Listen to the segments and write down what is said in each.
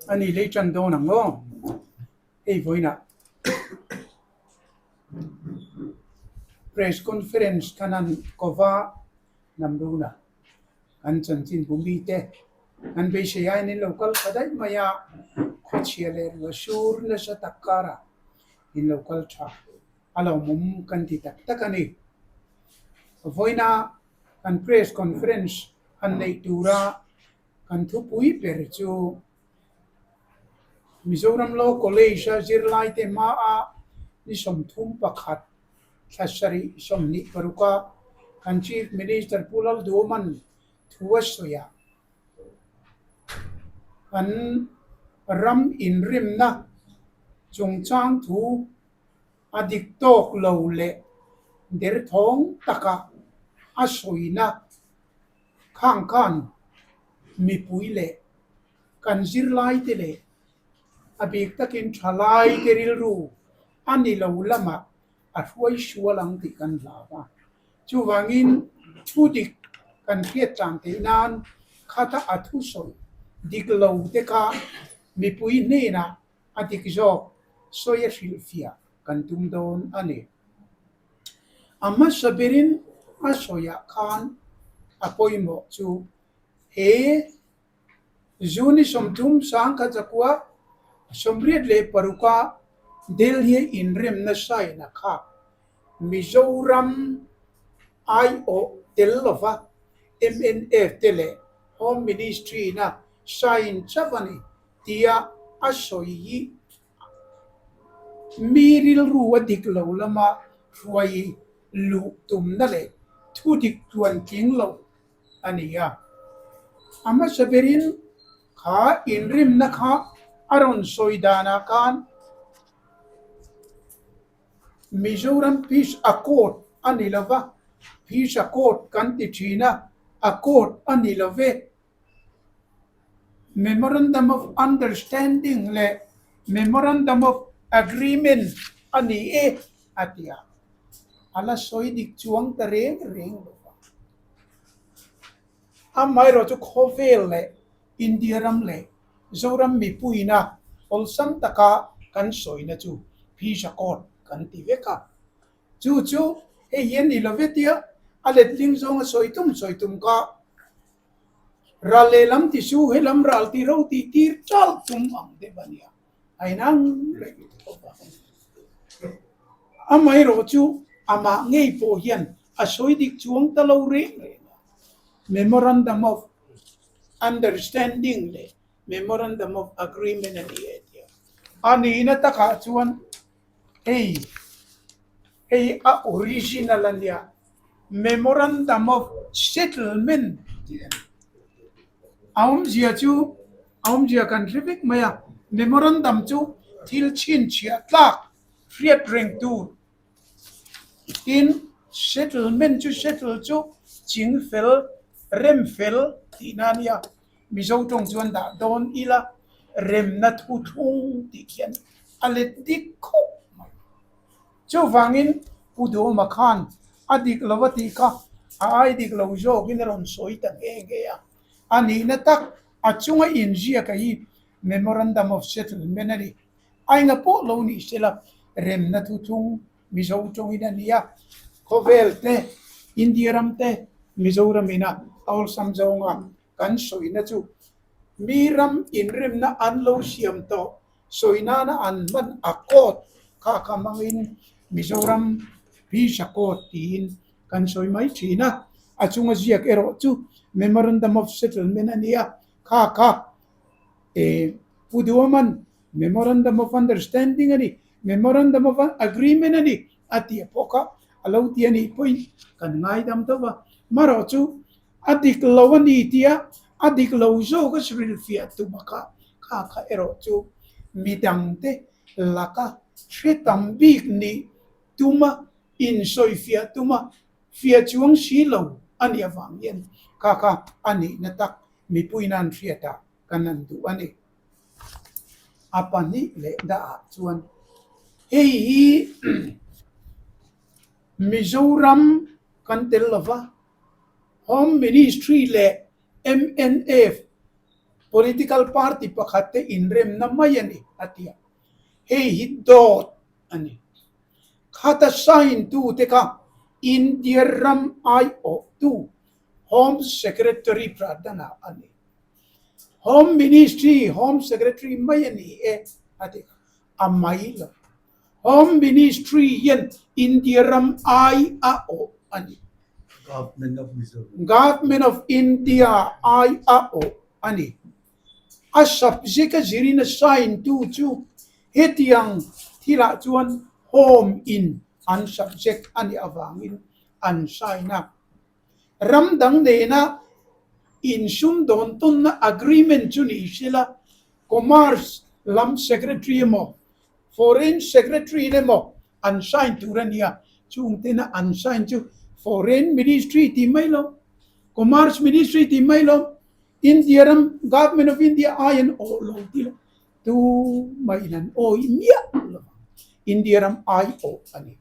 A ni lei tan dawn ang aw. Hei vawiinah Press Conference khan an kova Namruna kan chanchin bu mite kan beisei aiin in lo kal tha daih mai a, khawchhia leh ruah sur nasa tak karah in lo kal tha a lawmawm kan ti tak tak a ni. Vawiina kan Press Conference han neih tura kan thupui ber chu Mizoram Law College-a zirlaite hmaa ni 31 thla sarih 26-a kan Chief Minister Pu Lalduhoma'n thu a sawi a, kan ram inrimna chungchang thu a dik tawk lo leh derthawng taka a sawina Khang khan mipui leh kan zirlaite leh a bik takin thalaite rilru a ni lo lamah a hruai sual ang tih kan hlau a. Chuvangin thu dik kan hriat tlang theih nan khata a thusawi dik lo te kha mipui hnenah a dik zawk sawi a hrilhfiah kan tum dawn a ni. A hmasa berin a sawiah khan a pawimawh chu he June 30 1986-a Delhi inremna sign-a kha Mizoram aiawh tel lova mnf te leh Home Ministry-na sign chauh a ni tia a sawi hi Mi rilru a dik lo lama hruai luh tumna leh thu dik tluan tling lo a ni a. A hmasa berin kha inrimna kha a rawn sawi danah khan Mizoram Peace Accord a ni lo va, Peace Accord kan ti thin a, Accord a ni lo ve. Memorandum of Understanding leh Memorandum of Agreement a ni e, a ti a. A la sawi dik chuang ta reng reng lo va. Amaherawh chu khawvel leh India ram leh Zoram mipuina awlsam taka kan sawina chu Peace Accord kan ti vek a. Chu chu hei hi a ni lo ve tia a letling zawnga sawi tum sawi tum kha Ral lehlam ti su helam ral ti ro tih tir chal tum ang deuh a nia, a inang reng tawp a. Amaherawh chu amah ngei pawh hian a sawi dik chuang ta lo reng reng a, Memorandum of Understanding leh Memorandum of Agreement a ni e tia. A nihna takah chuan hei hei a original a nia, Memorandum of Settlement tih a ni. A awmzia chu a awmzia kan hre vek mai a, Memorandum chu thil chhinchhiah tlak hriat reng tur tin Settlement chu settle chu ching fel, rem fel tihna a nia. Mizo tawng chuan dah dawn ila remna thuthlung tih khian a let dik khawp mai. Chuvangin Pu Duhawma khan a dik lo a tih kha a ai dik lo zawkin a rawn sawi ta nghe nghe a. A nihna tak a chunga inziaka hi Memorandum of Settlement a ni. A enga pawh lo nih sela remna thuthlung Mizo tawngin a ni a. Khawvel te, India ram te, Mizoram ina a awlsam zawnga kan sawina chu mi ram inremna an lo siam tawh sawi nana an hman a court kha kha hmangin Mizoram Peace Accord tiin kan sawi mai thin a, a chunga ziak erawh chu Memorandum of Settlement a ni a, kha kha e Pu Duaman Memorandum of Understanding a ni, Memorandum of Agreement a ni a tih pawh kha a lo ti a nih pawhin kan ngaidam deuh a, marawh chu A dik lo a ni tia a dik lo zawk a hrilhfiah tum a kha, kha kha erawh chu midangte laka hre tam bik nih tuma insawifiah tuma fiah chuang si lo a nih avang hian kha kha a nihna tak mipui nan hriatah kan han duh a ni. A pahnih leh dahah chuan hei hi Mizoram kan tel lo va, Home Ministry leh mnf Political party pakhat te inremna mai a ni, a ti a. Hei hi dawt a ni. Khata sign tu te kha India ram aiawhtu Home Secretary Pradhan-a a ni. Home Ministry Home Secretary mai a ni e, a ti kha. A mai lo. Home Ministry hian India ram ai a awh a ni. Government of Mizoram. Government of India ai a awh a ni. A subject a zirin a sign tu chu hetiang thilah chuan Home in an subject a nih avangin an sign a. Ram dang nena insumdawn tawnna agreement chu ni sela Commerce lam Secretary emaw Foreign Secretary in emaw an sign tur a nia, chung tena an sign chu Foreign Ministry tih mai lo, Commerce Ministry tih mai lo, India ram Government of India ai an awh lo tih lo tu maiin an awih miah lo ang, India ram ai awh a ni.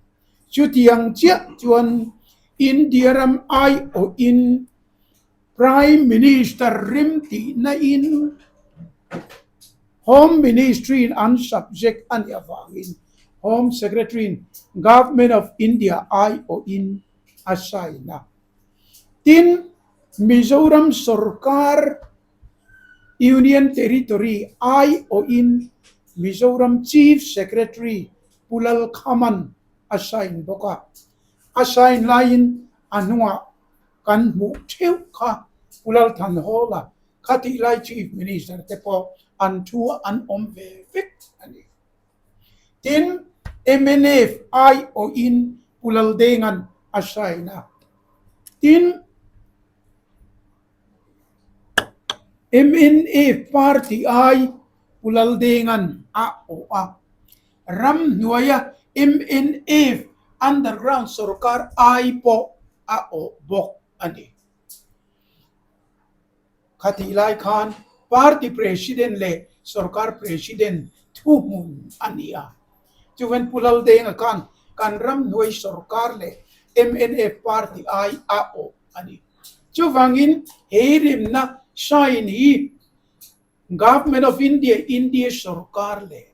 Chutiang chiah chuan India ram ai awhin Prime Minister rim tihna in Home Ministry in an subject a nih avangin Home Secretary in Government of India aiawhin a sign a. Tin, Mizoram sorkar Union Territory aiawhin Mizoram Chief Secretary Pu Lalkhaman a sign bawk a. A sign laiin a hnungah Kan hmuh theuh kha Pu Lalthanhawla khatih lai Chief Minister te pawh an thu a an awm ve vek a ni. Tin, mnf aiawhin Pu Laldenga'n a sign a. Tin, mnf party ai Pu Laldenga'n a awh a. Ramhnuaia mnf underground sorkar ai pawh a awh bawk a ni. Khatih lai khan party president leh sorkar president thuhmun a ni a. Chuan Pu Laldenga khan kan ramhnuai sorkar leh mnf party ai a awh a ni. Chuvangin he rimna sign hi Government of India, India sorkar leh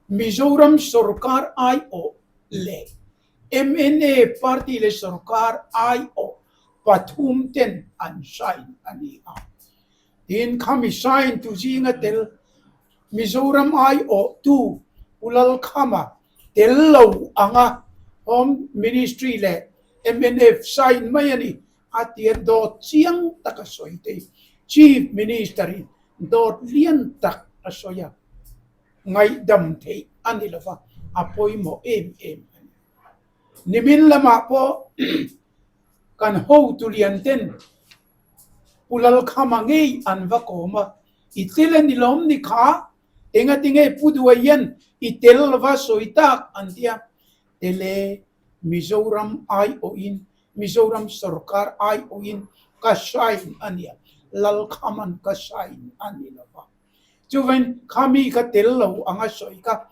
Mizoram sorkar aiawh leh mna party leh sorkar aiawh pathum ten an sign a ni a. Tin, khami sign tu zinga tel Mizoram aiawhtu Pu Lalkhama tel lo anga Home Ministry leh mnf sign mai a ni. A tia dawt chiang tak a sawi te Chief Minister in dawt lian tak a sawi a, ngaihdam theih a ni lova, a pawimawh em em a ni. Nimin lamah pawh kan hotu lian ten Pu Lalkhama ngei an va kawm a, I tel a ni lawm ni kha, engatinge Pu Duaian i tel lova sawi tak an ti a, tel e, Mizoram aiawhin, Mizoram sorkar aiawhin ka sign a nia, Lalkhaman ka sign a ni lo va. Chuvain khami ka tel lo anga sawi kha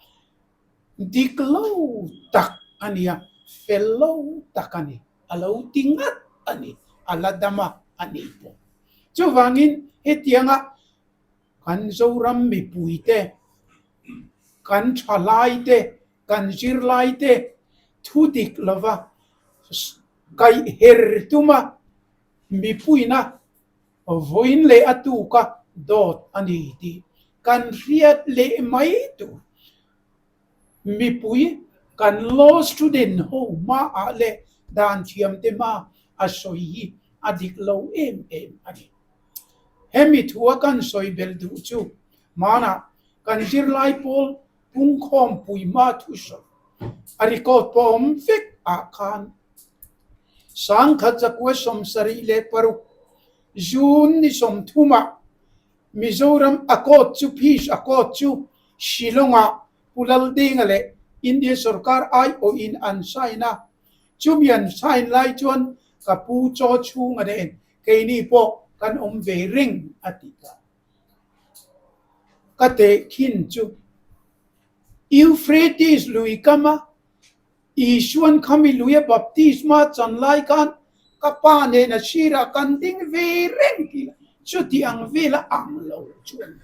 dik lo tak a nia, fel lo tak a ni, a lo ti ngat a ni, a la dam a a ni pawh. Chuvangin hetianga kan Zoram mipuite, kan thalaite, Kan zirlaite thu dik lova kaih her tuma mipuina vawiin leh a tuka dawt a ni tih kan hriat leh mai tur. Mipui kan law student ho hmaah leh dan thiamte hma a sawi hi a dik lo em em a ni. Hemi thua kan sawi belh duh chu hmanah kan zirlai pawl Pungkhawm puihma thusawi a record pawh awm vek ah khan Sangkhat zakua 76 June ni 30 ah Mizoram Accord chu Peace Accord chu Shillong ah Pu Laldenga leh India sorkar aiawhin an sign a, chumi an sign lai chuan ka pu chaw chhunga nen keini pawh kan awm ve reng a tih kha. Ka tehkhin chu Euphrates lui kama Isuan khami luia baptisma chan lai khan ka pa nena sirah kan ding ve reng tih la. Chuti ang vela ang lo chu a ni.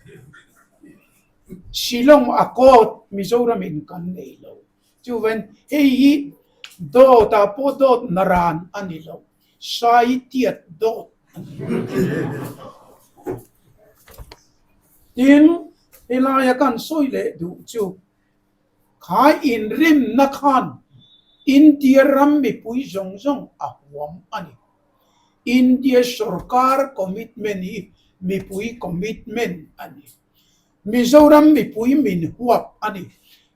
Shillong Accord Mizoram in kan nei lo. Chuvan hei hi dawt ah pawh dawt naran a ni lo, sai tiat dawt a ni. Tin, helaia kan sawi leh duh chu kha inrimna khan India ram mipui zawng zawng a huam a ni. India sorkar commitment hi mipui commitment a ni. Mizoram mipui min huap a ni.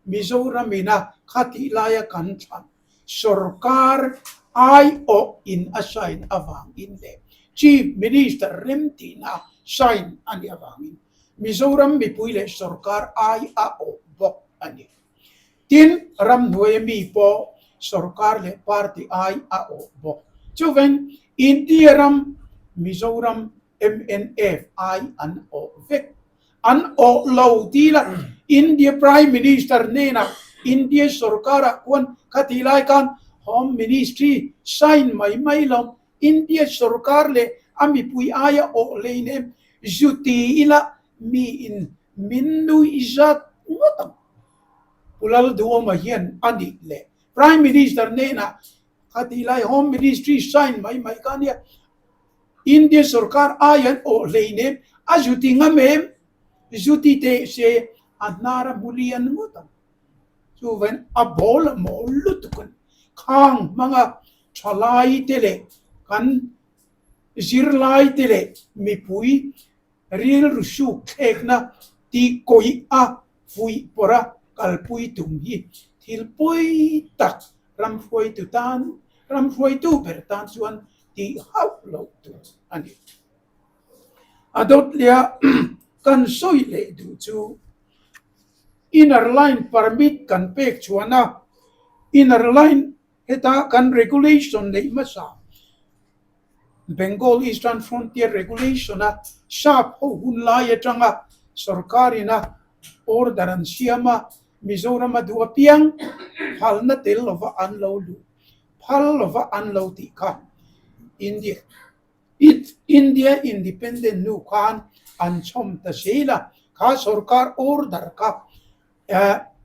Mizoram ina khatih laia kan thlan sorkar aiawh in a sign avangin leh Chief Minister remtihna sign a nih avangin Mizoram mipui leh sorkar ai a awh bawk a ni. Tin, ramhnuaia mi pawh sorkar leh party ai a awh bawk. Chuven, India ram, Mizoram mnf ai an awh vek. An awh lo tila India Prime Minister hnenah India sorkarah khuan khatih lai khan Home Ministry sign mai mai lo India sorkar leh a mipui aia awh hlein em zu ti ila mi in min nuih zat ngawt ang. Pu Lalduhawma hian a nih leh Prime Minister hnenah khatih lai Home Ministry sign mai mai kha nia India sorkar aia an awh hlein em a zu ti ngam em zu ti teh se a hnar a hmu lian ngawt ang. Chuvain a bawl a mawl lutuk a ni. Khang hmanga thalai te leh kan zirlai te leh mipui rilru suk thlekna tih kawih a fuih pawrh a kalpui tum hi thil pawi tak ramhruaitu tan ramhruaitu ber tan chuan tih hauh loh tur a ni. A dawt leh a kan sawi leh duh chu inner line permit kan pek chuan a inner line Heta kan regulation neih hmasa Bengal Eastern Frontier Regulation a sap ho hun lai atanga sorkar ina order an siam a, Mizoram a duh apiang phalna tel lova an lo luh phal lova an lo tih kha India India Independent nu khan an chhawm ta zel a, kha sorkar order kha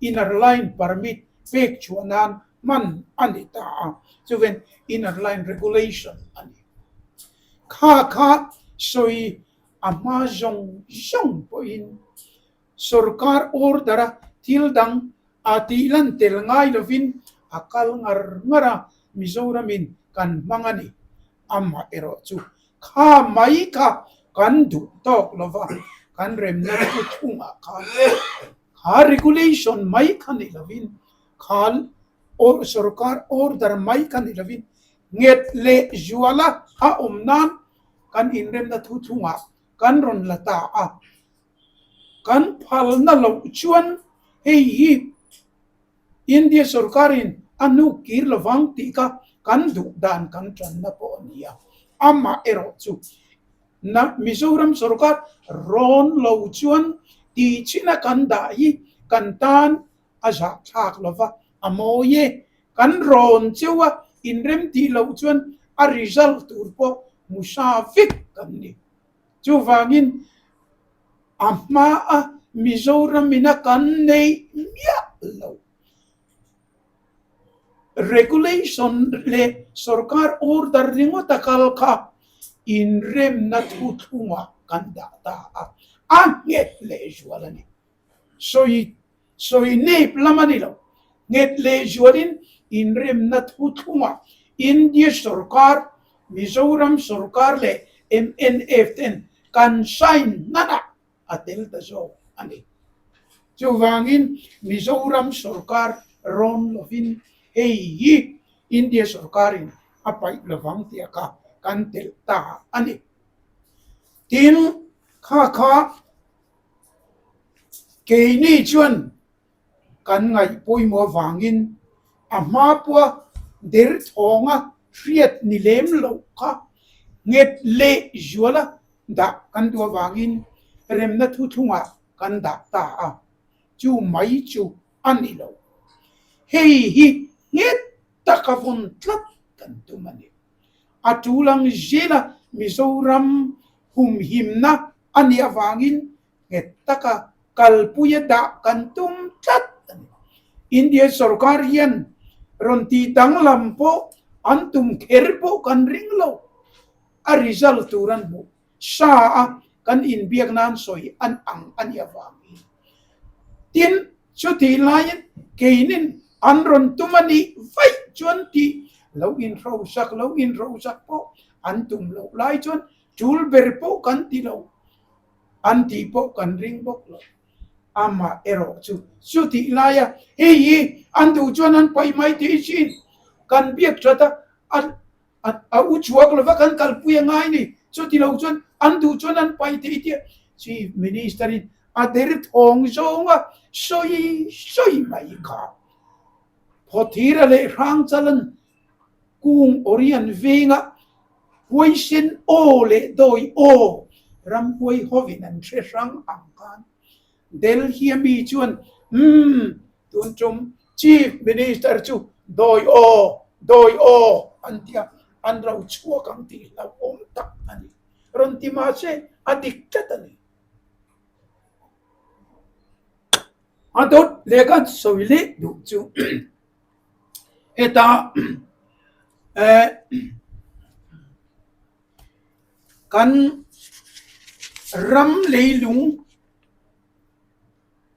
Inner Line Permit pek chhuah nan hman a ni ta a, chuven Inner Line Regulation a ni. Kha kha sawi a hma zawng zawng pawhin sorkar order a thil dang a tih lan tel ngai lovin a kal ngar ngar a, Mizoramin kan hmang a ni. Amaherawh chu kha mai kha kan duh tawk lova, kan remna thu thungah khan kha regulation mai kha ni lovin, kha sorkar order mai kha ni lovin nghet leh zuala a awm nan kan inremna thu thungah kan rawn la ta a. Kan phalna loh chuan hei hi India sorkarin a hnuk kir lovang tih kha kan duh dan kan tanna pawh a ni a. Amah erawh chu na Mizoram sorkar rawn lo chuan tih china kan dah hi kan tan a zahthlak lova, a mawi e. Kan rawn cheu a, inrem tih loh chuan a result tur pawh hmu sa vek kan ni. Chuvangin a hmaa Mizoram ina kan neih miah lo regulation leh sorkar order ringawt a kal kha inremna thuthlungah kan dah ta a, a nghet lehzual a ni. Sawi sawi nep lam a ni lo. Nghet lehzualin inremna thuthlungah India sorkar, Mizoram sorkar leh mnf ten kan sign hmanah a tel ta zawk a ni. Chuvangin Mizoram sorkar rawn lovin hei hi India sorkarin a paih lovang tih a kha kan telh ta a ni. Tin, kha kha Keini chuan kan ngaih pawimawh avangin a hma pawha derthawnga hriat ni lem loh kha nghet leh zuala dah kan duh avangin remna thuthlungah kan dah ta a, chu mai chu a ni lo. Hei hi nghet taka vawn tlat kan tum a ni. A tul ang zela Mizoram. Humhimna a nih avangin nghet taka kalpuia dah kan tum tlat a ni. India sorkar hian rawn tih danglam pawh an tum kher pawh kan ring lo. A result tur an hmuh sa a kan inbiak nan sawi an ang a nih avangin. Tin, chutih laiin keinin an rawn tum a nih vaih chuan tih lo inhrosak lo inhrosak pawh an tum loh lai chuan tul ber pawh kan ti lo. An tih pawh kan ring bawk lo. Amah erawh chu chutih laia hei hi an duh chuan an paih mai thei thin. Kan biak that a, a a u chhuak lova kan kalpui a ngai ni. Chuti lo chuan an duh chuan an paih thei tia Chief Minister in a der thawng zawnga sawi sawi mai kha. Phawthira leh Hrangchalan Kung Orion venga huaisen aw leh dawi aw ramhuai hovin an hre hrang ang khan Delhi a mi chuan umm tun tum Chief Minister chu dawi aw dawi aw an ti a, an ro chhuak ang tih hlauhawm tak a ni. Rawn ti mahse a dik tlat a ni. A dawt leh ka sawi leh duh chu. Heta eh kan ram leilung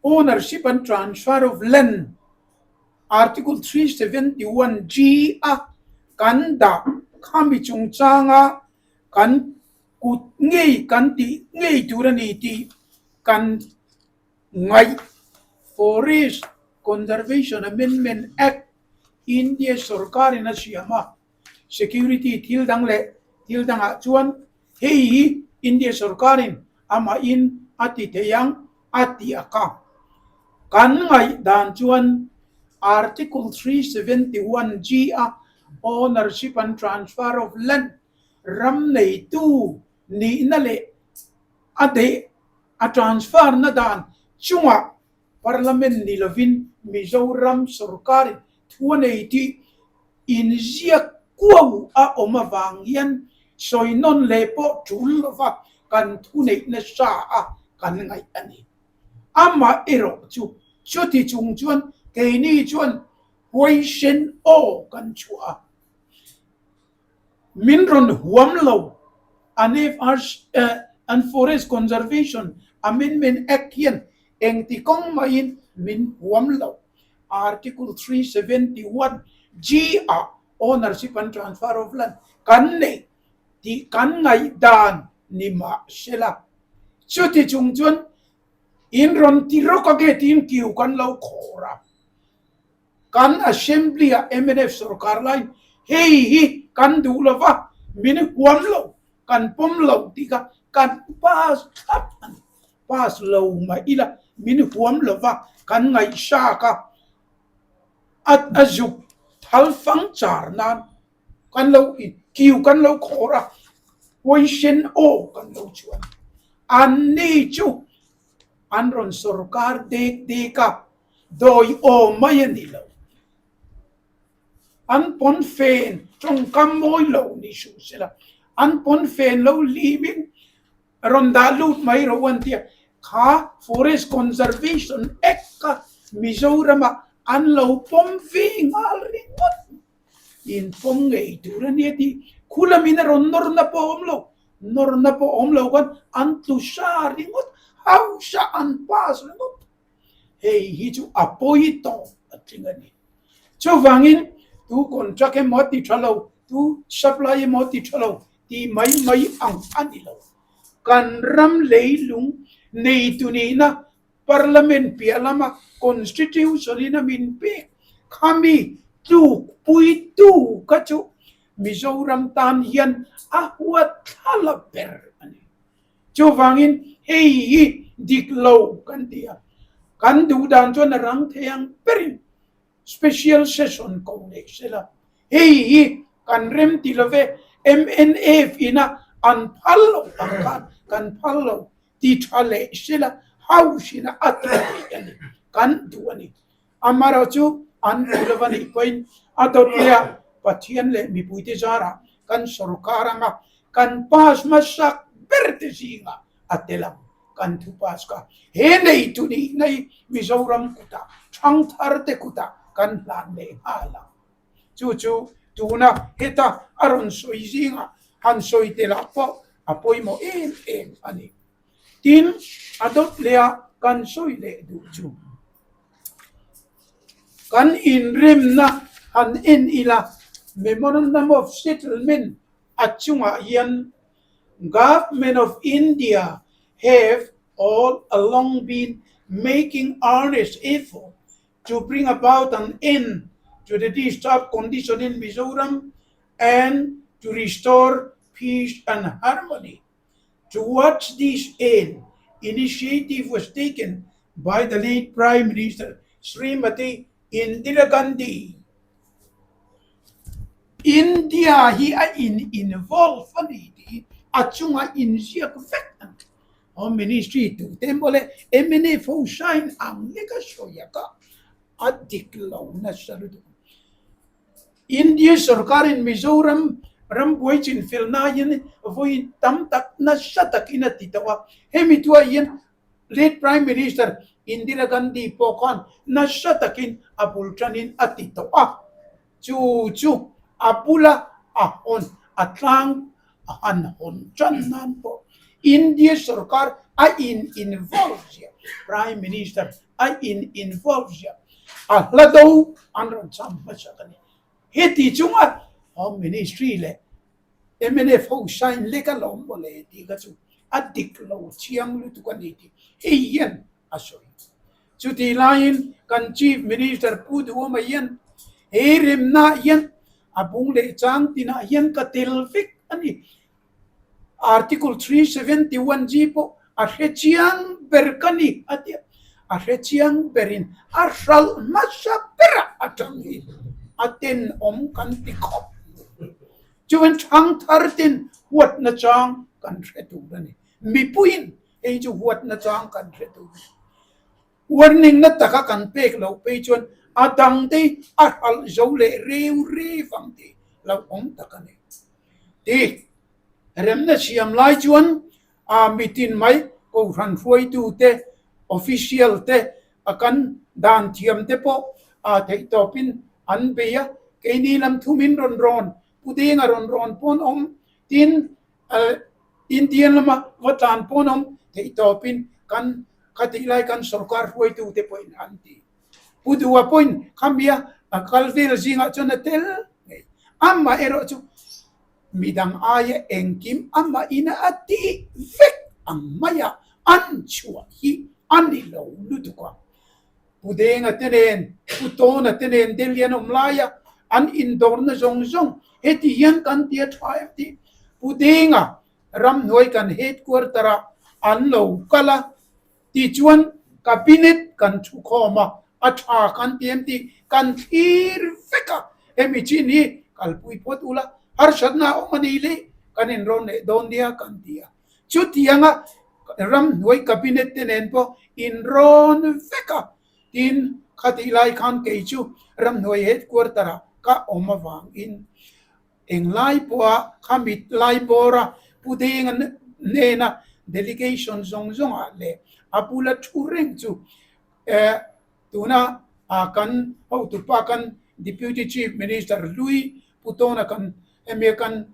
ownership and transfer of land article 371 G a kan dah khami chungchanga kan kut ngei kan tih ngei tur a ni tih kan Ngaih, Forest Conservation Amendment Act, India sorkarin a siam a, security thil dang leh thil dangah chuan hei hi India sorkarin amahin a ti thei ang a ti a ka. Kan ngaih dan chuan Article 371 G a Ownership and Transfer of Land ram neitu nihna leh a deh A transfer na dan chungah Parliament ni lovin Mizoram sorkarin thu a nei tih inziak kuau a awm avang hian sawi nawn leh pawh tul lova kan thu neih nasa a kan ngaih a ni. Amah erawh chu chuti chung chuan keini chuan huaisen aw kan chhuah a. Min rawn huam lo. An an Forest Conservation Amendment Act hian engti kawng mahin min huam lo. Article 371 G ah Ownership and Transfer of Land kan nei tih kan ngaihdan ni mah sela. Chuti chung chuan in rawn ti rawk ange tiin kiu kan lo khawr a. Kan Assembly ah mnf sorkar laiin hei hi kan duh lo va, min huam lo, kan pawm lo tih kha kan pass thlap a ni. Pass lo mah ila min huam lo va, kan ngaihsak a, a a zuk thal fang char nan kan lo kiu kan lo khawr a, huaisen aw kan lo chuan. Anni chu an rawn sorkar dek dek a. Dawi aw mai a ni lo. An pawn fen tawngkam mawi lo ni suh sela, an pawn fen lo hlimin rawn dah lut mai rawh u an ti a, kha Forest Conservation Act kha Mizoramah an lo pawm ve nghal ringawt. In pawm ngei tur a nia tih khu lamin a rawn nawrna pawh a awm lo. Nawrna pawh a awm lo khan an tlu sa ringawt, hausa an pass ringawt. Hei hi chu a pawi tawp a tling a ni. Chuvangin tu contract emaw a ti tha lo, tu supply emaw a ti tha lo tih mai mai ang a ni lo. Kan ram leilung neitu nihna Parliament piah lama Constitution in a min pek khami tlukpuitu kha chu Mizoram tan hian a huat thla ber a ni. Chuvangin hei hi dik lo kan ti a, kan duh dan chuan a rang thei ang berin special session ko leh sela, hei hi kan rem ti lo ve, mnf ina an phal lo ang khan kan phal lo ti tha leh sela, House ina a ti theih a ni, kan duh a ni. Amaherawhchu an ti lova nih pawhin a dawt leh Pathian leh mipuite zarah kan sorkar anga kan pass hmasak ber. ber te zingah a tel ang. Kan thu pass kha he neitu nihna hi Mizoram kutah, thangthar te kutah kan hlan leh nghal ang. Chu chu tuna heta a rawn sawi zingah han sawi telah pawh a pawimawh em em a ni. Tin, a dawt leh a kan sawi leh duh chu kan inremna han en ila Memorandum of Settlement a chungah hian Government of India have all along been making earnest effort to bring about an end to the disturbed condition in Mizoram and to restore peace and harmony. Towards this end, initiative was taken by the late Prime Minister Srimati Indira Gandhi. India hi a in involve a ni tih hi a chunga inziak vek a ni. Home Ministry tute emaw leh mnf ho sign ang lek a sawi a kah a dik lo nasa lutuk. India sorkarin Mizoram rambuai chinfelna hian vawi tam tak nasa takin a ti tawh a, hemi thuah hian Late Prime Minister Indira Gandhi pawh khan nasa takin a bul tanin a ti tawh a, chu chu a bula a hawn a tlang a han hawn tan nan pawh India sorkar a in involve ziah, Prime Minister a in involve ziah, a hla do an rawn cham hmasa ka ni. Heti chunga Home Ministry leh Mnf ho sign lek a lawm maw le tih kha chu a dik lo chiang lutuk a ni tih hei hian a sawi. Chutih laiin kan Chief Minister Pu Duhawma hian he remnaah hian a bung leh chang tinah hian ka tel vek a ni. Article 371 G pawh a hre chiang ber ka ni a ti a, a hre chiang berin a hralh hmasa berah atangin a tenawm kan ti khawp. Chuan thangthar ten huatna chang kan hre tur a ni. Mipuiin hei chu huatna chang kan hre tur a ni. Warning na taka kan pek loh phei chuan a dang te a hralh zo leh reu reu ang tih lo awm tak a ni. Ti remna siam lai chuan a mitin mai kohhran hruaitu te, official te, a kan dan thiam te pawh a theih tawpin an bei a, keini lam thumin rawn rawn, Pu Denga rawn rawn pawn awm, tin Indian lama va tlan pawn awm theih tawpin kan khatih lai kan sorkar hruaitu te pawhin an ti. Pu Duha pawhin khamia a kal vel zingah chuan a tel ngei. Amaherawh chu midang aia engkim amahin a tih vek ang maia an chhuah hi a ni lo lutuk a. Pu Denga te nen, Pu Tawna te nen Delhi an awm laia an indawrna zawng zawng heti hian kan ti a tha em tih Pu Denga ramhnuai kan headquarter ah an lo kal a tichuan cabinet kan thu khawm a, a tha kan ti em tih kan thlir vek a, hemi chin hi kalpui phawt ula harsatna a awm a ni le kan inrawn leh dawn nia kan ti a. Chutianga ramhnuai cabinet te nen pawh inrawn vek a, tin khatih lai khan kei chu ramhnuai headquarter ah ka awm avangin englai pawha khamit lai bawra Pu Denga hnena delegation zawng zawngah leh a bula thu reng chu tuna kan hotupa kan Deputy Chief Minister hlui Pu Tawna kan hemi kan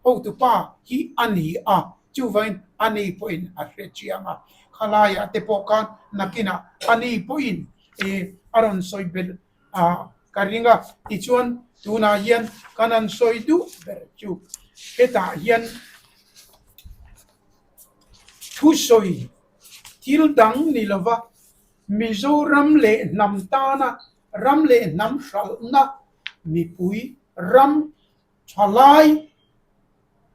hotupa hi a ni a, chuvangin a ni pawhin a hre chiang a, khalaiah te pawh khan nakinah a ni pawhin a rawn sawi belh a ka ring a, tichuan tunah hian kan han sawi duh ber chu hetah hian thusawi thil dang ni lova Mizoram leh hnam tana ram leh hnam hralhna mipui ram thalai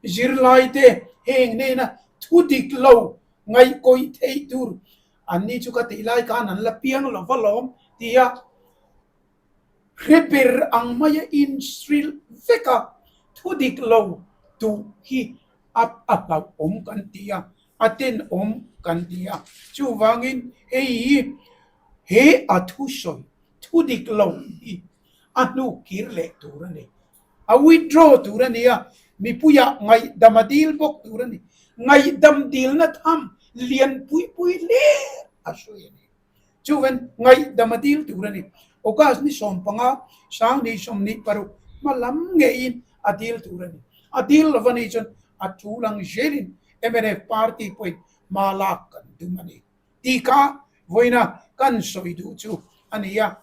zirlaite heng nena thu dik lo ngaihkawih theih tur an ni chu ka tih lai khan an la piang lo va lawm tia hre ber ang maia inhrilh vek a thu dik lo duh hi a a hlauhawm kan ti a a tenawm kan ti a chuvangin hei hi he a thusawi thu dik lo hi a hnu kir leh tur a ni. A withdraw tur a ni a. Mipuiah ngaihdam a dil bawk tur a ni. Ngaihdam dilna tham lian pui pui hler a sawi a ni. Chuvan ngaihdam a dil tur a ni. August ni 15, 2026 hma lam ngeiin a dil tur a ni. A dil lova ni chuan a thu lang zelin mnf party pawhin hma lak kan tum a ni. Tih kha vawiina kan sawi duh chu a ni a.